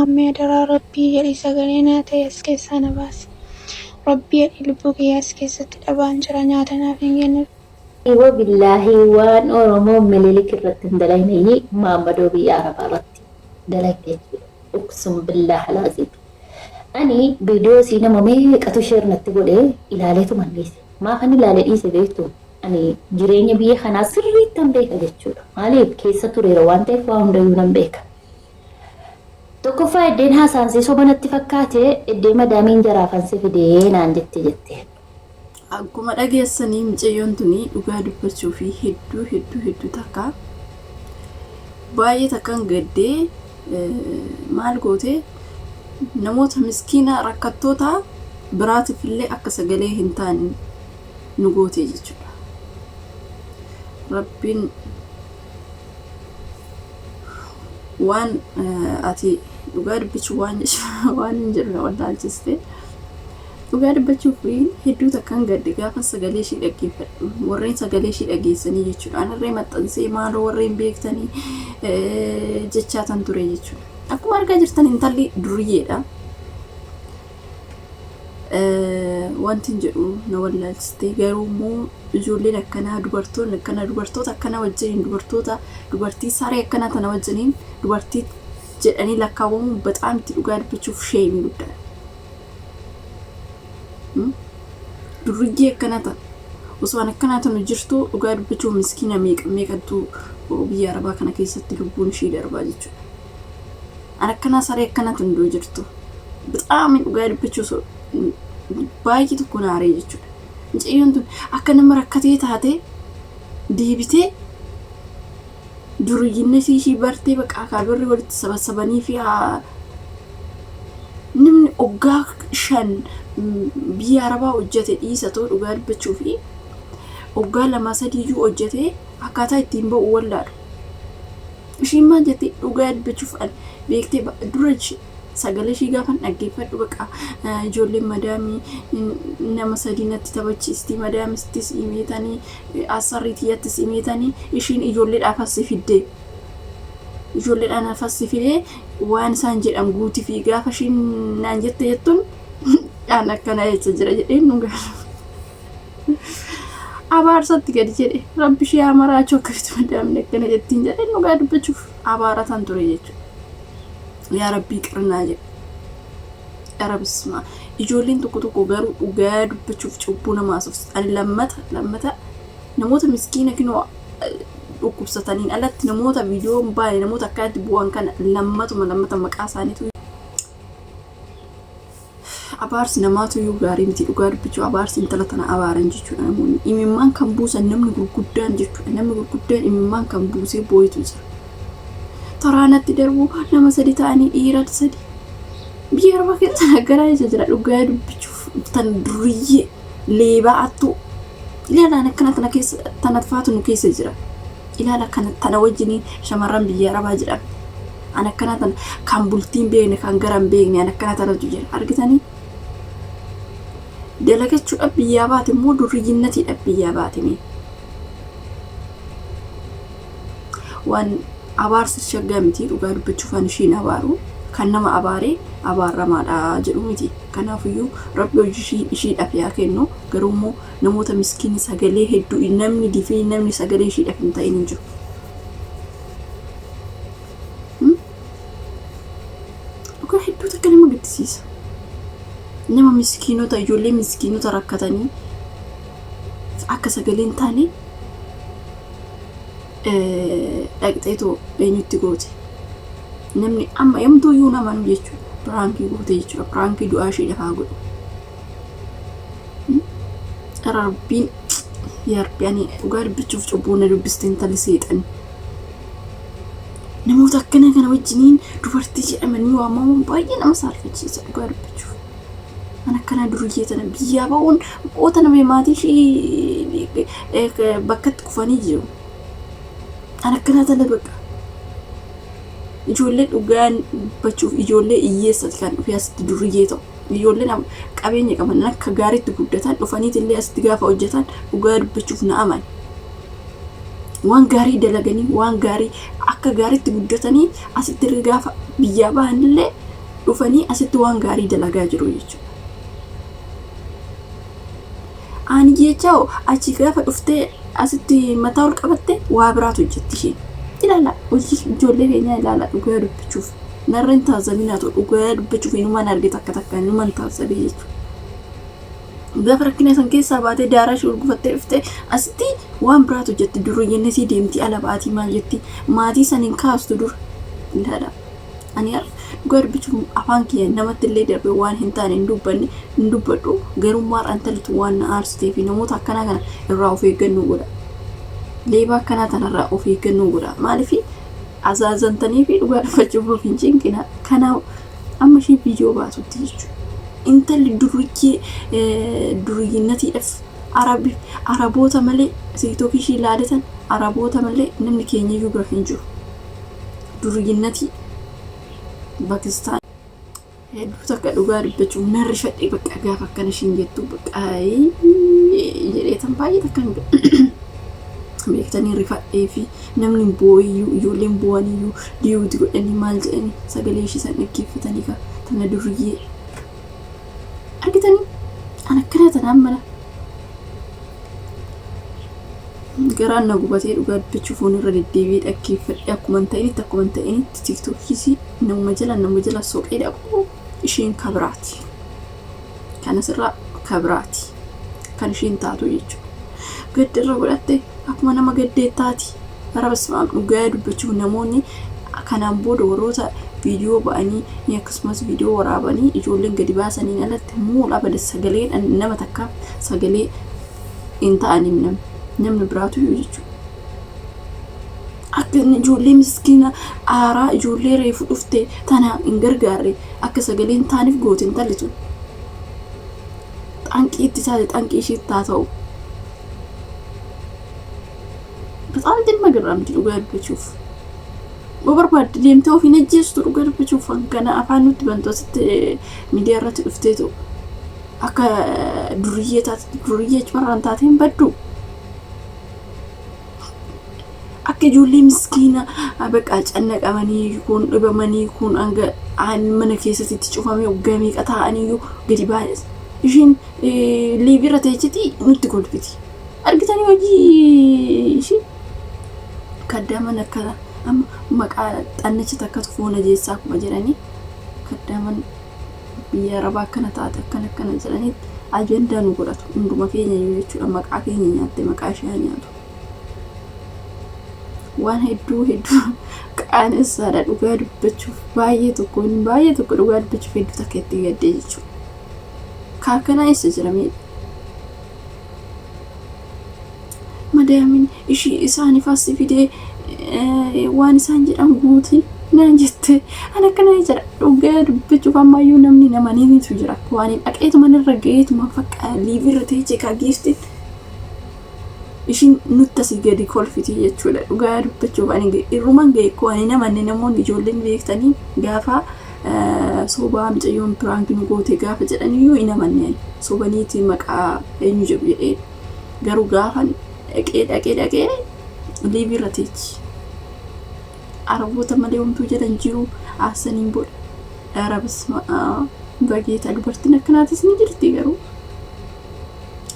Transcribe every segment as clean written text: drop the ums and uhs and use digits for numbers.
Maammee adaraa Rabbii jedhii sagalee naa ta'i as keessaa na baasi. Rabbii jedhii lubbuu kiyya as keessatti dhabaan jira nyaata naaf hin kennitu. Wa billaahi waan Oromoon Minilik irratti hin dalagneyyi Maammadoo biyya Arabaa irratti dalagde jechuudha. Uqsum billaah alaaziim. Ani viidiyoo isii nama meeqatu sheer natti godhe ilaaleetuman dhiise. Maafan ilaale dhiise beektu? Ani jireenya biyya kanaa sirriittan beeka jechuudha. Maaliif keessa tureera waan ta'eef waa hundayyuu nan beeka. Tokkoffaa eddeen haasaansee soba natti fakkaate eddee madaamiin jaraafan si fidee naan jette jette. Akkuma dhageessanii micayyoon tuni dhugaa dubbachuu fi hedduu hedduu hedduu takka baay'ee takkan gaddee maal goote namoota miskiina rakkattoota biraatiif illee akka sagalee hin taane nu goote jechuudha. Rabbiin waan ati dhugaa dubbachuu waan waan hin jedhu na wallaalchiste. Dhugaa dubbachuuf hedduu takkan gadde gaafa sagalee ishii dhaggeeffadhu warreen sagalee ishii dhageessanii jechuudha. Anarree maxxansee maaloo warreen beektanii jechaa tan ture jechuudha. Akkuma argaa jirtan intalli duriyyeedha. Wanti hin jedhu na wallaalchiste garuu immoo ijoolleen akkanaa dubartoonni akkanaa dubartoota akkanaa wajjiniin dubartoota dubartii saree akkanaa tana wajjiniin dubartii jedhanii lakkaawwamuun baxaam itti dhugaa dubbachuuf sheemii guddaadha. Durriyyee akkanaa tana osoo an akkanaa tanu jirtuu dhugaa dubbachuuf miskiina meeqa meeqattu biyya arabaa kana keessatti lubbuun ishii darbaa jechuudha. An akkanaa saree akkanaa tun iddoo jirtu bixaami dhugaa dubbachuu osoo baay'ee tokko na aaree jechuudha. Mucayyoon tun akka nama rakkatee taatee deebitee duriyyinnesii ishii bartee bakka akaabirri walitti sabasabanii fi namni oggaa 5 biyya arabaa hojjete dhiisa too dhugaa dubbachuu fi oggaa 2 3 iyyuu hojjete akkaataa ittiin ba'u wallaalu. Ishiin maal jetti dhugaa dubbachuuf ani beektee dura sagalee ishii gaafan dhaggeeffadhu baqa ijoolleen madaamii nama sadii natti taphachiisti madaamistis himeetanii asarrii tiyyattis himeetanii ishiin ijoolleedhaaf as fidde ijoolleedhaan as fidee waan isaan jedhan guutii fi gaafa ishiin naan jette jettuun aan akkana jecha jira jedheen nu gaara. Abaarsatti gadi jedhe rabbi ishee haa maraachuu akkamitti madaamni akkana jettiin jedhe dhugaa dubbachuuf abaaratan ture jechuudha. Yaa rabbii qirnaa jedhe. Yaa rabbisma ijoolleen tokko tokko garuu dhugaa dubbachuuf cubbuu nama haasofsiisu. Ani lammata lammata namoota miskiina kinoo dhukkubsataniin alatti namoota viidiyoo hin baane namoota akkanatti bu'an kana lammatuma lammata maqaa isaaniitu Abaarsi namaatu iyyuu gaarii miti dhugaa dubbachuu abaarsi intala tana abaaran jechuudha namoonni. Imimmaan kan buusan namni gurguddaan jechuudha. Namni gurguddaan imimmaan kan buusee boo'itu jira. Taraa natti darbu nama sadi ta'anii dhiira sadi. Biyya arabaa keessa akkanaa jecha jira dhugaa dubbachuuf tan duriyyee leebaa attuu. Ilaalaan akkana tana keessa tana faatu nu keessa jira. Ilaala kana tana wajjiniin shamarran biyya arabaa jedhan. An akkanaa tana kan bultii hin beekne kan gara hin beekne an akkanaa tanatu jira. Argitanii? Dalagachuudhaaf biyyaa baate immoo durriyyinatiidhaaf biyyaa baate mee. Waan abaarsi shaggaa miti dhugaa dubbachuuf an ishiin abaaru kan nama abaare abaaramaadha jedhu miti. Kanaafiyyuu rabbi hojii ishii ishiidhaaf yaa kennu garuu immoo namoota miskiini sagalee hedduu namni difee namni sagalee ishiidhaaf hin ta'in hin jiru. Dhugaa hedduu takka nama gaddisiisa. Nama miskiinota ijoollee miskiinota rakkatanii akka sagalee hin taane dhaqxeetoo eenyutti goote. Namni amma yomtuu iyyuu hin amanu jechuudha. Piraankii goote jechuudha. Piraankii du'aa ishee lafaa godhu. Rabbiin yaa Rabbi ani dhugaa dubbachuuf cubbuu na dubbiste intalli seexanni. Namoota akkana kana wajjiniin dubartii jedhamanii waamamuun baay'ee nama saalfachiisa dhugaa dubbachuuf. An akkanaa duriyyee tana biyyaa ba'uun oota nama maatii ishii bakkatti kufanii jiru. An akkanaa tana bakka. Ijoollee dhugaan dubbachuuf ijoollee hiyyeessati kan dhufee asitti duriyyee ta'u. Ijoolleen qabeenya qaban akka gaariitti guddatan dhufaniitillee asitti gaafa hojjetan dhugaa dubbachuuf na amani. Waan gaarii dalaganii waan gaarii akka gaariitti guddatanii asitti illee gaafa biyyaa bahanillee Dhufanii asitti waan gaarii dalagaa jiru jechuudha. Ani jechaa achi gaafa dhuftee asitti mataa ol qabatte waa biraatu hojjetti isheen. Ilaala, hojii ijoollee keenyaa ilaala dhugaa dubbachuuf. Narra hin taazabinaa ta'u, dhugaa dubbachuuf inumaan arge takka takka inumaan taazabee jechuudha. Gaafa rakkina san keessaa baatee daaraa ishee urgufattee dhuftee asitti waan biraatu hojjetti, durriyyinnesii deemti, ala baatii maal jetti, maatii san hin kaastu dura. Ilaala. Ani dhugaa dubbachuuf afaan kiyya namatti illee darbee waan hin taane hin dubbanne, hin dubbadhu, garuu maal antalitu waan na aarsitee fi namoota akkanaa kana irraa of eeggannoo godha. Leebaa akkanaa tanarraa of eeggannoo godha. Maaliif azaazantanii fi dhugaa dubbachuuf of hin cinqina. Kanaaf amma ishee viidiyoo baatutti jechuudha. Intalli durriyyee durriyyinatiidhaaf Araboota malee TikTokii ishii ilaalatan, Araboota malee namni keenyayyuu bira hin jiru. Durriyyinnatii Pakistaan hedduu takka dhugaa dubbachuuf nan rifadhe, bakka gaafa akkana ishiin jettu bakka jedhee tan baay'ee takka beektanii rifadhee fi namni boo'iyyuu, ijoolleen boo'aniyyuu diyuuti godhanii maal jedhanii sagalee ishii san dhaggeeffatanii ka tana durriyyee argitanii an akkana tanaan mala garaan na gubatee dhugaa dubbachuuf foon irra deddeebi'ee dhaggeeffadhe. Akkuma hin ta'initti TikTokiis nama jala soqee dhaqu isheen kabiraati. Kanasirraa kabiraati kan isheen taatu jechuudha. Gadda irra godhatte akkuma nama gaddeettaati. Gara basmaam, dhugaa dubbachuuf namoonni kanaan booda warroota viidiyoo ba'anii akkasumas viidiyoo waraabanii ijoolleen gadi baasaniin alatti muula bada sagalee nama takkaaf sagalee hin ta'aniif namni biraatu iyyuu jechuudha. Akka inni ijoollee miskiina aaraa, ijoollee reefu dhufte tana hin gargaarre, akka sagalee hin taaneef goote intalli tun. Xanqii itti taate, xanqii ishiitti haa ta'u. በጣም dhimma garraamti dhugaa dubbachuuf. Yoo barbaadde deemtee ofiin ajjeestu, dhugaa dubbachuuf kana afaan nutti bantu asitti miidiyaa irratti dhufteetu akka duriyyee taate, duriyyee achumarraan taatee hin baddu. Akka ijoollee miskiina bakka cannaqamanii, kun dhibamanii, kun hanga mana keessatti itti cufamee waggaa meeqa taa'aniyyuu gadi baay'ee ishiin liiviirra teechiti nutti kolfiti. Argitanii hojii ishii kaddaaman akka amma maqaa xannacha takkatu foon ajeessaa akkuma jedhanii, kaddaaman biyya arabaa akkana taate, akkana akkana jedhanii ajandaa nu godhatu hunduma keenya iyyuu jechuudha. Maqaa keenya nyaatte, maqaa ishee nyaatu. Waan hedduu hedduu qaanessaadha dhugaa dubbachuuf, baay'ee tokko baay'ee tokko dhugaa dubbachuuf hedduu takka itti gaddee jechuudha. Kaakkanaa eessa jira mee? Madaamin ishii isaaniif as fidee waan isaan jedhan guuti naan jette, an akkana jedha. Dhugaa dubbachuuf ammayyuu namni namaniitu jira, waan hin dhaqeetuma irra ga'eetuma fakka liiviirra teechee kaa giiftiin ishiin nutti asii gadi kolfiti jechuudha. Dhugaa dubbachuuf ani irruman ga'e koo ani namanne. Namoonni ijoolleen beektanii gaafa sobaa mucayyoon prank nu goote gaafa jedhaniyyuu hin amanne, sobaniiti maqaa eenyu jedhu jedhee, garuu gaafa dhaqee dhaqee dhaqee liiviirra teechi. Araboota malee homtuu jedhan jiru aarsaniin booda arabas bageeta dubartiin akkanaatis ni jirti, garuu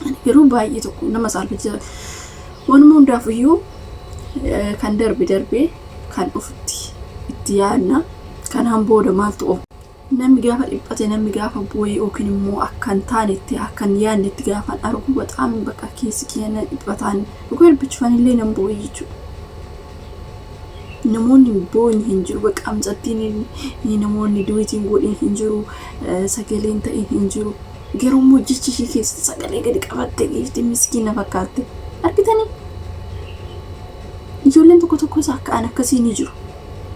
ani garuu baay'ee tokko nama saalfachiisa. Waanuma hundaafiyyuu kan darbe darbee kan dhufutti itti yaadna. Kanaan booda maaltu of namni gaafa dhiphate, namni gaafa boo'e yookiin immoo akka hin taanetti, akka hin yaadnetti gaafa argu በጣም bakka keessi kiyya dhiphataan, dhugaa dubbachuuf illee nan boo'e jechuudha. Namoonni boo'in hin jiru, bakka amcattiin namoonni duwitiin godhin hin jiru, sagaleen ta'e hin jiru. Garuu immoo jecha ishee keessatti sagalee gadi qabattee giiftii miskiina fakkaatte argitanii. Ijoolleen tokko tokkos akka an akkasii ni jiru.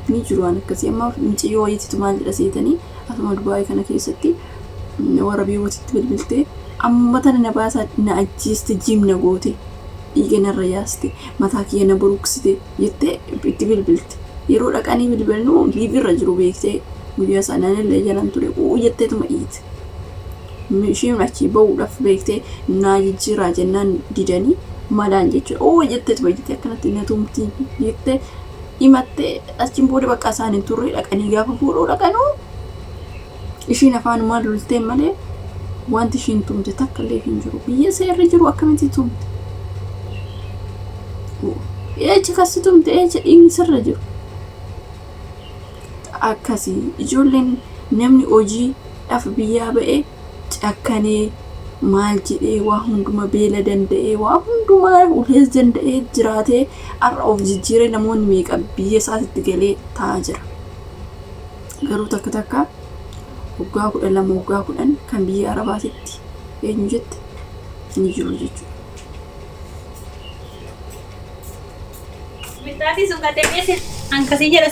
Ni jiru waan akkasii. Amma mucayyoo wayiititu maal jedha seetanii, asuma Dubaayii kana keessatti warra biirootitti bilbiltee, amma tana na baasaa, na ajjeeste, jimna goote, dhiiga narra yaaste, mataa kiyya na buruqsite jettee itti bilbilte. Yeroo dhaqanii bilbilanuu liiviirra jiru beektee, guyyaa sanaan illee jalan ture uu jetteetuma iyyite. Isheen achii bahuudhaaf beektee naa jijjiiraa jennaan didanii malaan jechuudha. Oo jetteetuma iyyite, akkanatti na tumti jettee himattee, achiin booda bakka isaan hin turre dhaqanii gaafa fuudhuu dhaqanuu Ishiin afaanumaan loltee malee wanti ishiin tumte takka illee hin jiru. Biyya seerri jiru akkamitti tumte? Eecha kasi tumte eecha dhiigni sirra jiru. Akkasii ijoolleen namni hojii dhaf biyyaa ba'e cakkanee maal jedhee waa hunduma beela danda'ee waa hundumaa ulees danda'ee jiraatee har'a of jijjiiree namoonni meeqa biyya isaatitti galee taa'aa jira. Garuu takka takka waggaa 12 waggaa 10 kan biyya Arabaatitti eenyu jette ni jiru jechuudha. Mixaatii sun kan deebi'ee ankasii jedha.